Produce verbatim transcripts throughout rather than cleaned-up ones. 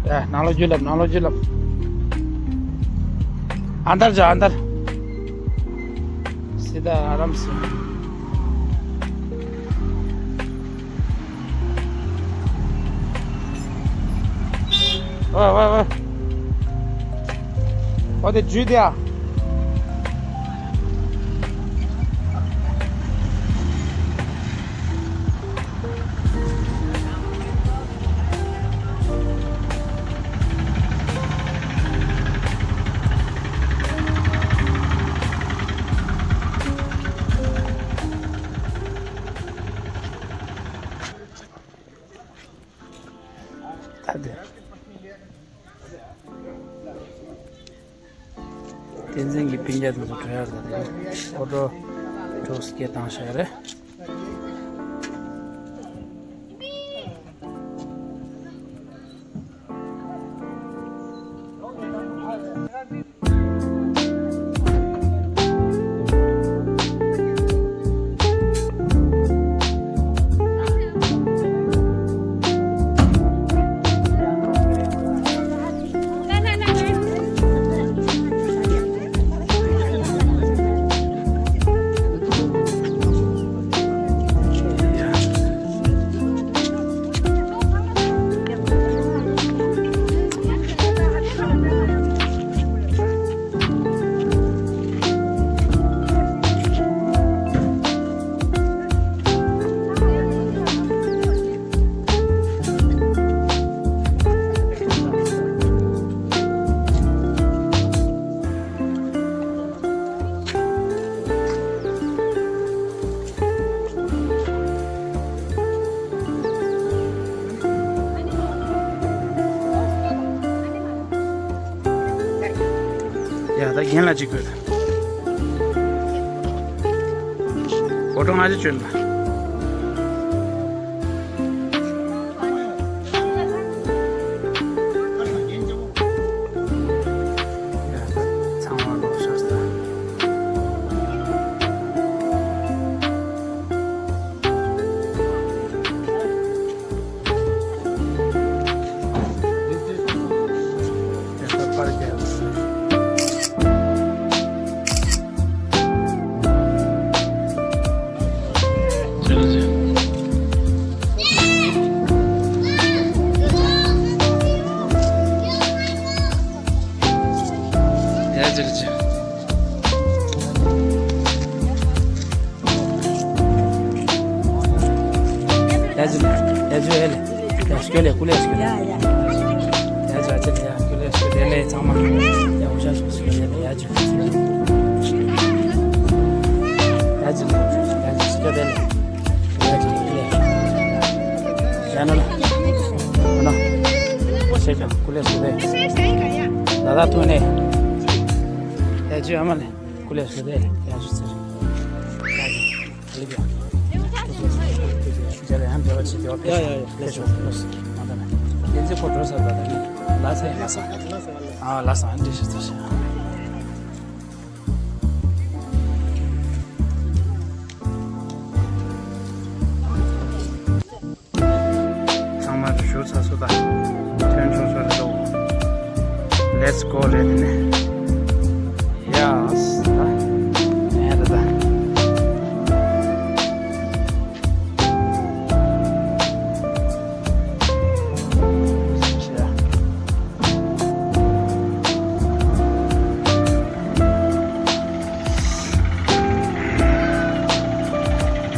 ཡ། ནང་ལོགས་འཇུ་ལབ། ནང་ལོགས་འཇུ་ལབ། अंदर जाओ अंदर। सीधा आराम से। ओए, ओए, ओए। ओ, ते जू दिया। ད་དེ། བསྟན་འཛིན་གྱི་སྤུན་ཀྱག་དེ་ཚོ་བྲོས་ཡར་ད་དེ་ཨོ་ཏོ་བྲོས་སྐད་བཏང་ཤག་རེད། ཡ་ད་གྱེན་ལ་ཅིག་དགོས། ཨོ་ཏོ་ང་ཅི་བྱོན་པ། ཚང་མ་ལོག་ཤོག་ས། ཡ་ཇུ་ལེ། ཡ་ཇུ་ཨེ་ལེ། ཡ་སྐྱོད་ལེ། ཀུ་ལེ་སྐྱོད་ལེ། ཡ་ཡ། ཡ་ཇུ་ཨ་ཅེ་ལེ། ཡ་ཀུ་ལེ་སྐྱོད་ལེ། ཡ་ལེ་ཚང་མ། ཡ་འུ་ཤ་སྐྱོད་ལེ། ཡ་ཇུ། ཡ་ཇུ་ལེ། ཡ་ཇུ་སྐྱོད་ལེ། ཡ་ཇུ་ཀུ་ལེ། ཡ་ནོ་ལ། ཨ་ནོ། ཤེས་ཀྱང་ཀུ་ལེ་སྐྱོད་ལེ། ད་ད་ཐུག་ནེ། ཡ་ཇུ་ཨ་མ་ལེ། ཀུ་ལེ་སྐྱོད་ལེ། ཡ་ཇུ་ཚེ། ཡ་ཇུ། ཡ་ཡ་ཡ། ལེགས་སོ། ལེགས་སོ། མ་ད་ན། ལེན་ཙེ་ཁོ་འགྲོ་ས་ད་ད་ནི། ལ་ས་ཡ་ལ་ས། ཨ་ལ་ས་ཨ་འདྲི་ཤེས་ཚོ་ཤེས། ཚང་མ་ཞུ་ཚ་སོ་ད། ཐོན་ཆུང་ཚོ་རེ་དོ། Let's go རེད་དེ་ནས། ཡ་ས་ད། ཨེ་རེད་ད།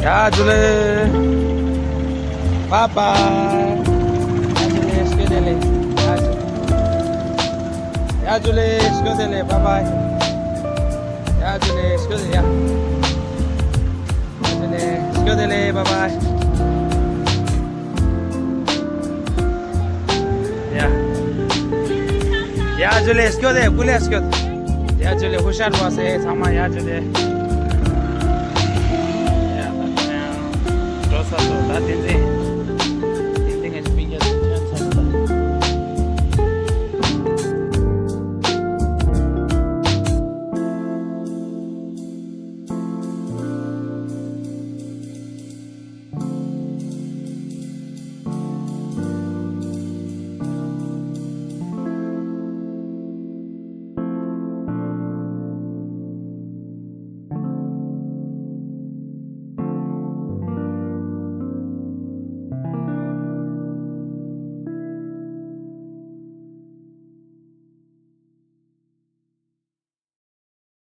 ཡ་ཇུ་ལེ། བཱའི་བཱའི། ཡ་ཇུ་ལེ་སྐྱོད་དེ་ལེ། ཡ་ཇུ་ལེ་སྐྱོད་དེ་ལེ། བཱའི་བཱའི། ཡ་ཇུ་ལེ་སྐྱོད་དེ་ཡ། ཡ་ཇུ་ལེ་སྐྱོད་དེ་ལེ། བཱའི་བཱའི། ཡ། ཡ་ཇུ་ལེ་སྐྱོད་དེ། ཀུ་ལེ་སྐྱོད། ཡ་ཇུ་ལེ་ཧུ་ཤར་བ་སེ་ཚང་མ་ཡ་ཇུ་ལེ། ཡ་ད་ནི་འགྲོ་ས་སོ་ད་དེ་ཚེ་